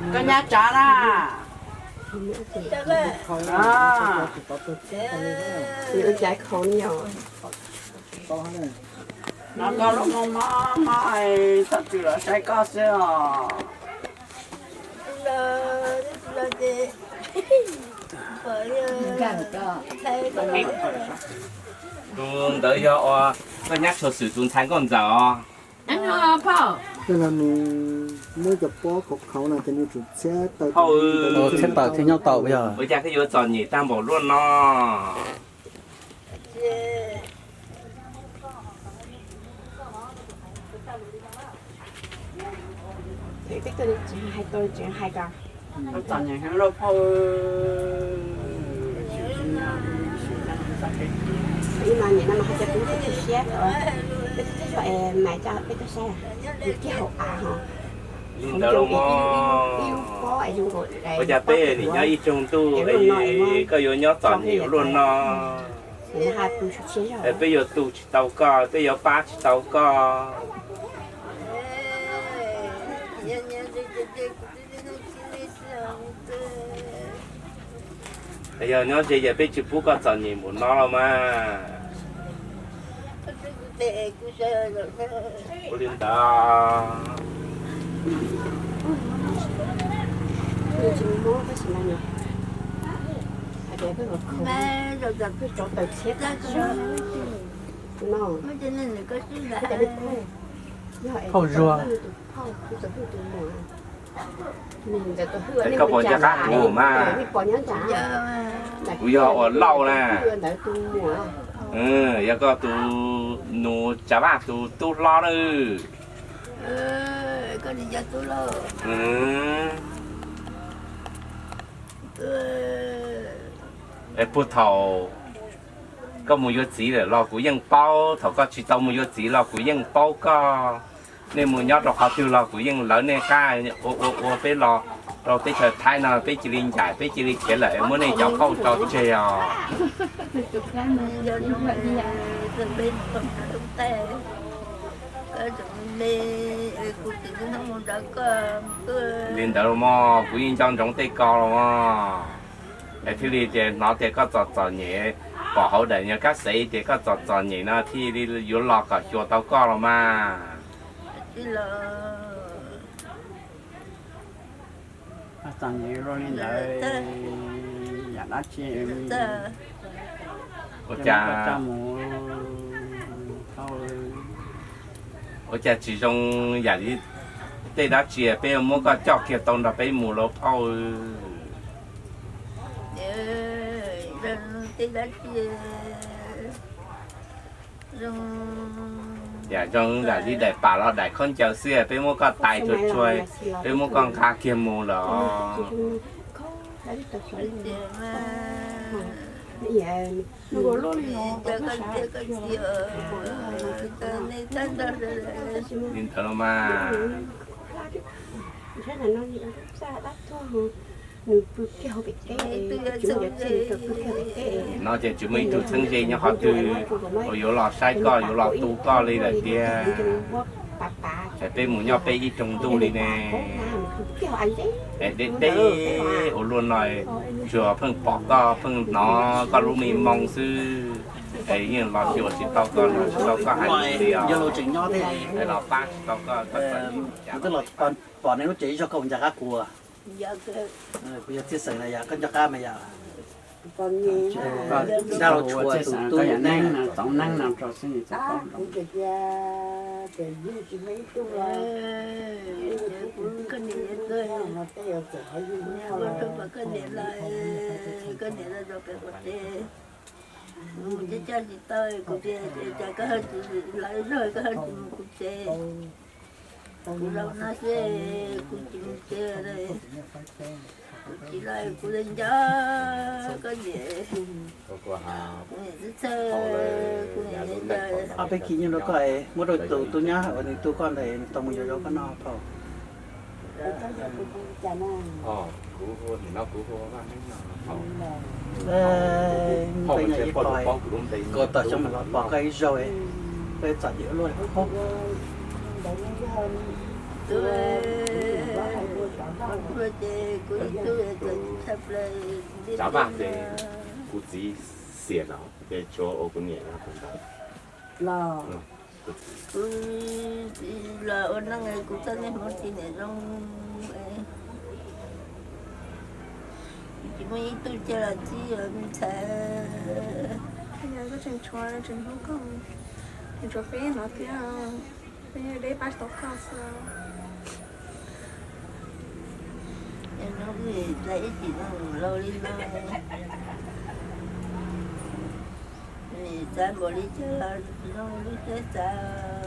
Koj nyab tsav na. No koj lub mob mob mob, txhob txwm los saib koj xwb os. Tus ntawd yog ua koj nyab Tshuas Xwm tus ntxhais nkauj ntxawm os. Tej no nws muab cov pob khauv khauv no ces nws tsum txhiab taws, txhiab taws thiaj nyob tau yog. Ua cas koj yuav txom nyem tag npaum luaj no? Li ntawd los mas, ua cas peb nim nyob ib tsoog ntuj es koj yuav nyob txom nyem luaj no? Es peb yuav tu tsis tau koj, peb yuav pab tsis tau koj. Yog nyob ze ces peb tsis pub koj txom nyem npaum no los mas. Ua li ntawd. Phauj Zuag, koj puas nco qab kuv mas? Kuv yog ua Lauj na. Yog koj tus nus Tsav Vaj tus tub hlob na. Es puag thaum koj mus yuav txiv lawm los kuv yeej paub, thaum koj tsis tau mus yuav txiv los kuv yeej paub koj. Nej mus nyob rau qhov twg los kuv yeej lawv nej qab ua ua ua peb los rau teb chaws Thaib no peb cia li ncaim peb cia li khiav lawm muab nej cov phauj tso tseg os. Li ntawd los mas kuv yeej nco ntsoov tej ko los mas. Es thiaj li tias hnov tias koj txom txom nyem, pom hauv daim nyuag kab xev tias koj txom txom nyem no thiaj li yuav los kom xyuas tau koj los mas. Txom nyem li ntawd yam dab tsi? Ua cas, ua cas tsis zoo yam li tej dab tsi peb yuav muab koj coj kiag tau nrog peb mus lauj phauj? Yam zoo yam li daim pam los daim khaub ncaws xwb peb muab koj tais tsuag tsuag, peb muab koj nqa kiag mus lawm. Li ntawd los mas. No ces tsis muaj ib tug txheeb ze nyob qhov twg uas yuav los saib koj yuav los tu koj li lawm tiag. Es peb mus nyob peb ib roog ntuj li ne. Es deb deb ua luaj no, tsuas pheej pom koj pheej hnov koj lub me moo xwb. Es yeej los xyuas tsis tau koj, los tsis tau koj hais li os. Es los pab tsis tau koj, koj txom nyem cas los pab. Pom nej lub tsev zog koj mus ncaj qab kuv. Kuv yog Txhiaj Xeem na yom, koj nco qab mas yom. Dab Laug Tshua tus tub neeb, txoov neeb no rau xwb. Kuv caj tsis tau, kuv tias cas koj tsis lawv zog, koj tsis mus kuv tsev. Kuv los no xwb, kuv tsis mus tsev, kuv tsis los, kuv li nco koj niam, kuv niam txhawj, kuv niam li nco. Ob peb kis nyob rau koj, muab rau tus tub nyab uas nws tu koj ntawd, nws tau mus yuav zog koj noj phauj. Peb nyuam ib qho, kaum tawm xyoo mam los pom koj ib zaug, peb txom nyem luaj li. Ces kuv ib tug txawm tsis tshaj plaws li. Tsav mas ces kuv txiv xiam no ces tsuav ua kuv niam no tus ntawd los. Kuv txiv los ua neej kuv txoj niaj hmoov tsis niam zoo, tsis muaj ib tug cia los txij me ntxhais. Koj tseem tshuav, tseem hlub koj, tseem tshuav peb no thiab, peb deb pab tsis tau koj xwb. Nim no wb txais ib txhis no laus li no, txav npaum li cas los zoo li thiab txav.